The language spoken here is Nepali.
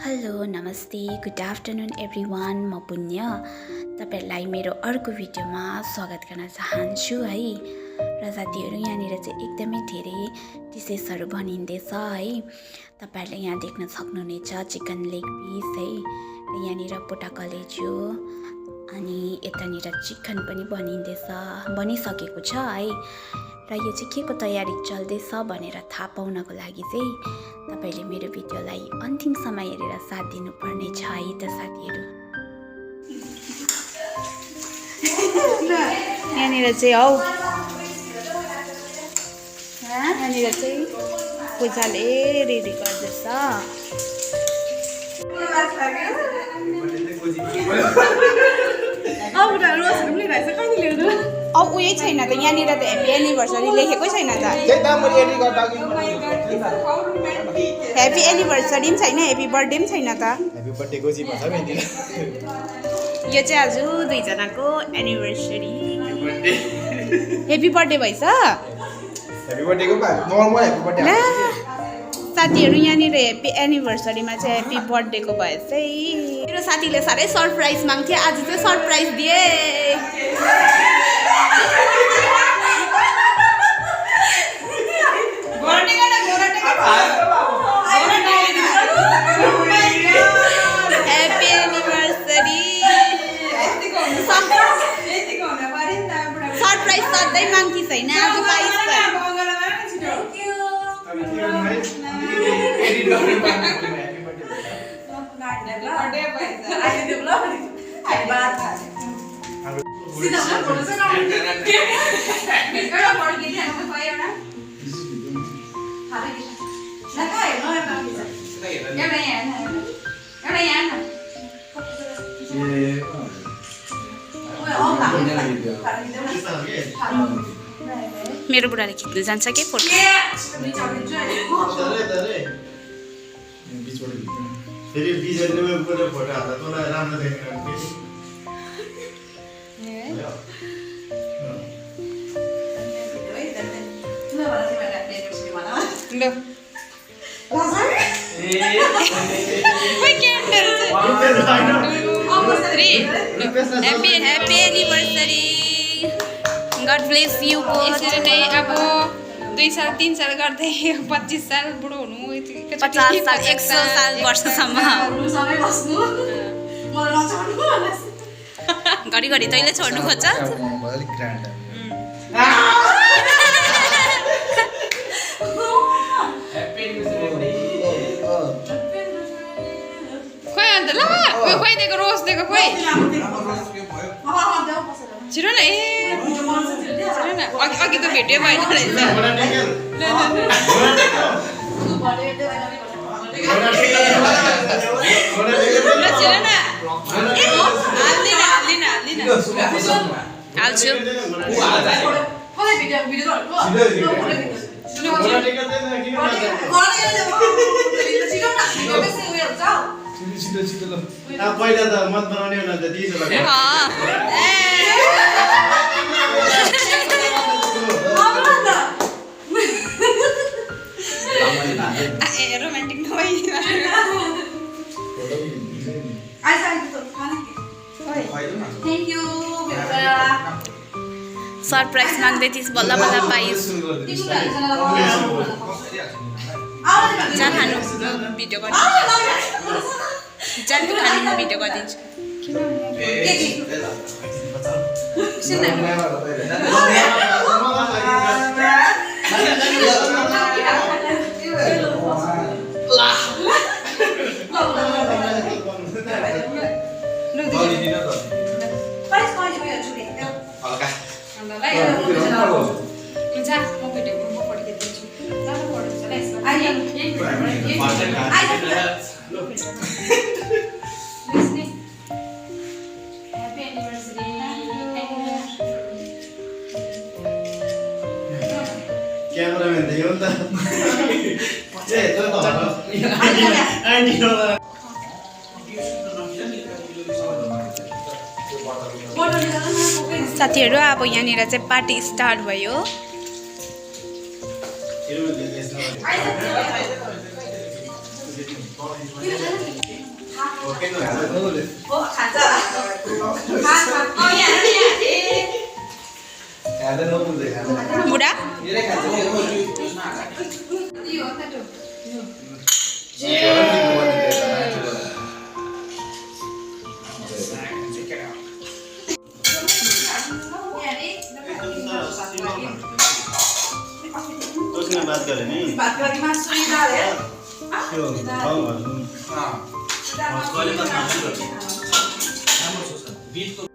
हेलो नमस्ते गुड आफ्टरनुन एभ्रिवान म पुण्य तपाईहरुलाई मेरो अर्को भिडियोमा स्वागत गर्न चाहन्छु है र साथीहरु यहाँनिर चाहिँ एकदमै धेरै डिशेसहरु बनिँदैछ है तपाईहरुले यहाँ देख्न सक्नुहुनेछ चिकन लेग पिस है र यहाँनिर पोटाकलेज्यो अनि यतानिर चिकन पनि बनिसकेको छ है र यो चाहिँ केको तयारी चल्दैछ भनेर थाहा पाउनको लागि चाहिँ तपाईले मेरो भिडियोलाई अन्तिमसम्म हेरेर साथ दिनुपर्ने छ है त साथीहरु। यहाँनिर चाहिँ हौ यहाँनिर चाहिँ पूजाले रेडी गर्दैछ। अब उयो छैन त यहाँनिर त ह्याप्पी एनिभर्सरी लेखेकै छैन त। ह्याप्पी एनिभर्सरी पनि छैन, ह्याप्पी बर्थडे पनि छैन त। ह्याप्पी बर्थडेको चाहिँ भन्छ नि यो चाहिँ आज दुईजनाको एनिभर्सरी। ह्याप्पी बर्थडे भइछ। ह्याप्पी बर्थडेको नर्मल ह्याप्पी बर्थडे साथीहरु यहाँनिर ह्याप्पी एनिभर्सरीमा चाहिँ ह्याप्पी बर्थडेको भएछ है। मेरो साथीले साह्रै सरप्राइज माग्थे, आज चाहिँ सरप्राइज दिए। Happy anniversary. सरप्राइज सधैँ माग्थी छैन, आज पाइस। मेरो बुढाले खिच्न जान्छ के फोटो। फेरि बिजनले फोटो हाल्दा तँलाई राम्रो देखिन्छ। Happy anniversary. God bless you. यसरी नै अब 2 साल 3 साल गर्दै 25 साल बुढो हुनु 50 साल 100 साल वर्षसम्म घरिघरि तैँले छोड्नु खोज्छ। खोइ अन्त ल खोइ दिएको रोज दिएको खोइ छिटो न छिटो न अघि त भेट्यो भएन रहेछ। छिटो न हाल्छु। पहिला त मत बनाउने होला त दिइसो लाग्यो। रोमान्टिक नभई सरप्राइज माग्दै थिइस् बल्ल बल्ल पाइस्। जा खानु भिडियो गरिदिन्छु। जा खानु म भिडियो गरिदिन्छु। क्यामेराम्यान त यो नि त साथीहरु अब यहाँनिर चाहिँ पार्टी स्टार्ट भयो। बुढा उसने बात करे नहीं बात करके मैं सुनी ना रे क्यों हां हां कॉलेज में काम करते हैं हम सोचते हैं बीट को